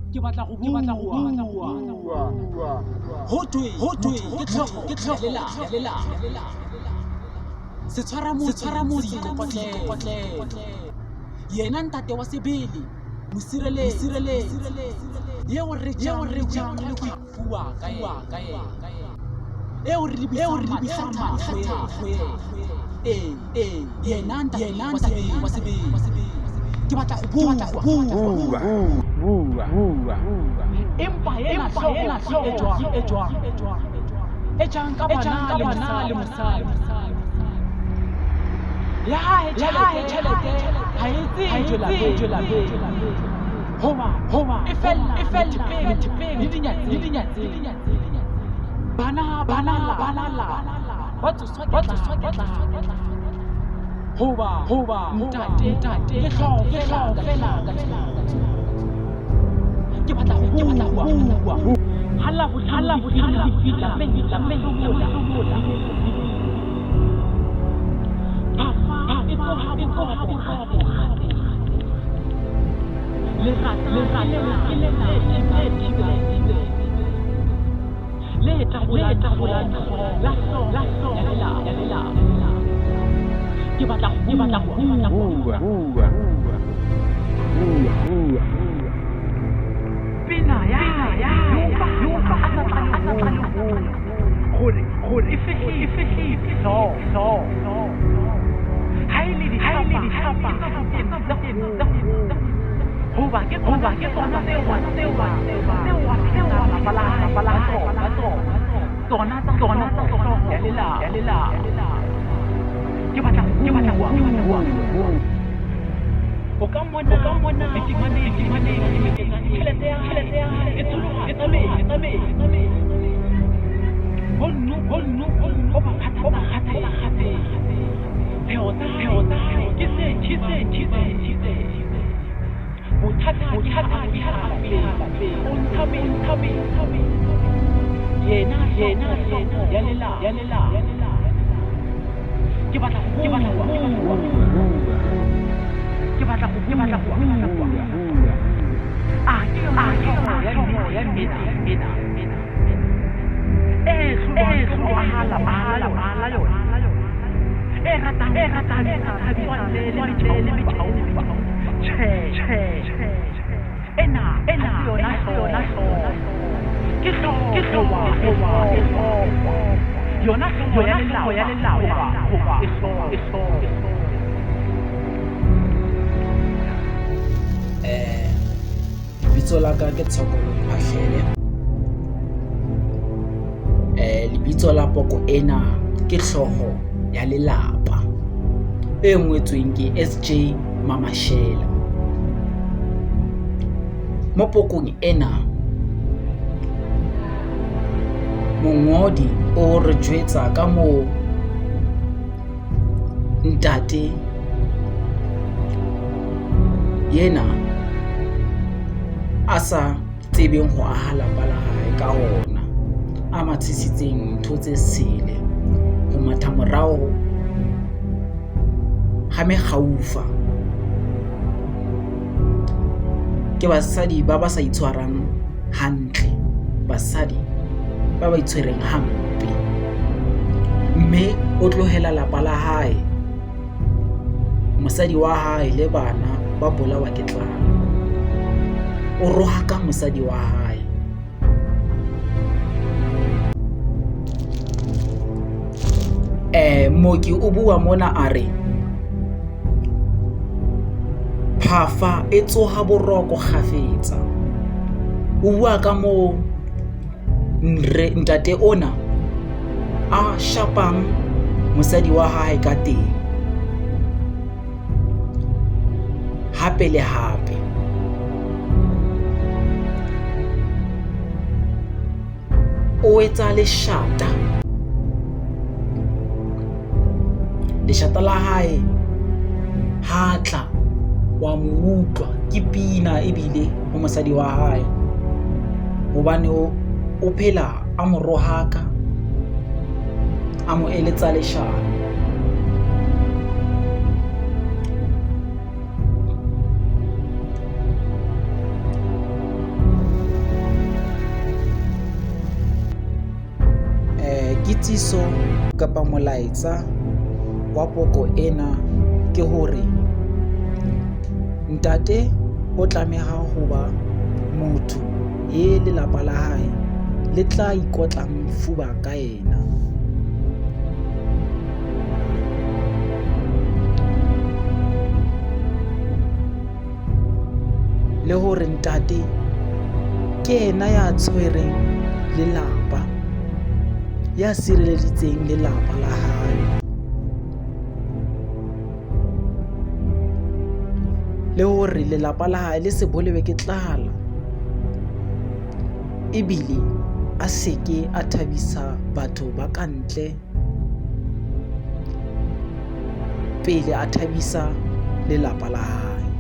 Ke batla go bua. Ho thwe ke tlhogo ke tlhogo ya lelapa. Setshwara motse seikokotlelo. Yena ntate wa sebele, mosireletsi yeo re jang le go bua ka yena. Eo re lebisang matlho ho yena. Ee, yena ntate wa sebele. Ke batla go bua. Bua. Empa ena hlooho e jwang? E jang ka bana le mosadi. Ya hae tjhelete ha e tsejwe lapeng. Hoba e fella thepeng le dinyatseng. Bana ba lla ba tsoswa ke tlala. Hoba ntate ke hlooho fela ka tlung. Ke batla go bua. Ha Labohlano le fihla hlobola. Phafa e tsoha boroko kgafetsa. Lerata ke lena le thibela. Le tabolang la hlooho ya lelapa. Ke batla go Bua. Pina ya hae a sa tlale hore e fihlile hlooho. Ha e le dihlapa hoba ke tsona tseo lapa la tsona hlooho ya lelapa. Ke batla go bua. O ka mmona tjhelete ya hae e tsholoha tsa metsi. Ho nno o ba kgathatsa. Pheo tsa hae ke se thibela. Bothata ke ha a fihla lapeng, o ntsha yena hlooho ya lelapa. Ke batla go bua. Ke batla go bua. A ke yona hlooho ya nnete ena e hlolwang ke ho aha lapa la yona, e ratang metswalle le metjhaopa. Tjhe, ena ha se yona hlooho. Ke hlooho e hlokwa. Yona hlooho ya lelapa hoba e hlokwa. Lebitso la ka ke Tshokolo Mphahlele. Lebitso la poko ena ke Hlooho ya Lelapa e ngotsweng ke S_J Mamashela. Mo pokong ena mongodi o re jwetsa ka moo ntate yena a sa tsebeng ho aha lapa la hae ka ona, a mathisitseng ntho tse sele ho matha morao ha mekgaufa. Ke basadi ba ba sa itshwarang hantle, basadi ba ba itshwereng hampe. Mme o tlohela lapa la hae, mosadi wa hae le bana ba bolawa ke tlala. O rohaka mosadi wa hae. Mooki o bua mona a re, phafa e tsoha boroko kgafetsa. O bua ka moo ntate ona a shapang mosadi wa hae ka teng hape le hape. O etsa leshata, leshata la hae ha tla wa mo utlwa ke pina ebile ho mosadi wa hae hobane o phela a mo rohaka, a mo eletsa leshano. Potsiso kapa molaetsa wa poko ena ke hore ntate o tlameha ho ba motho e lelapa la hae le tla ikotlang fuba ka yena. Le hore ntate ke yena ya tshwereng lelapa, ya sireleditseng lelapa la hae. Le hore lelapa la hae le se bolewe ke tlala ebile a seke a thabisa batho ba ka ntle pele a thabisa lelapa la hae.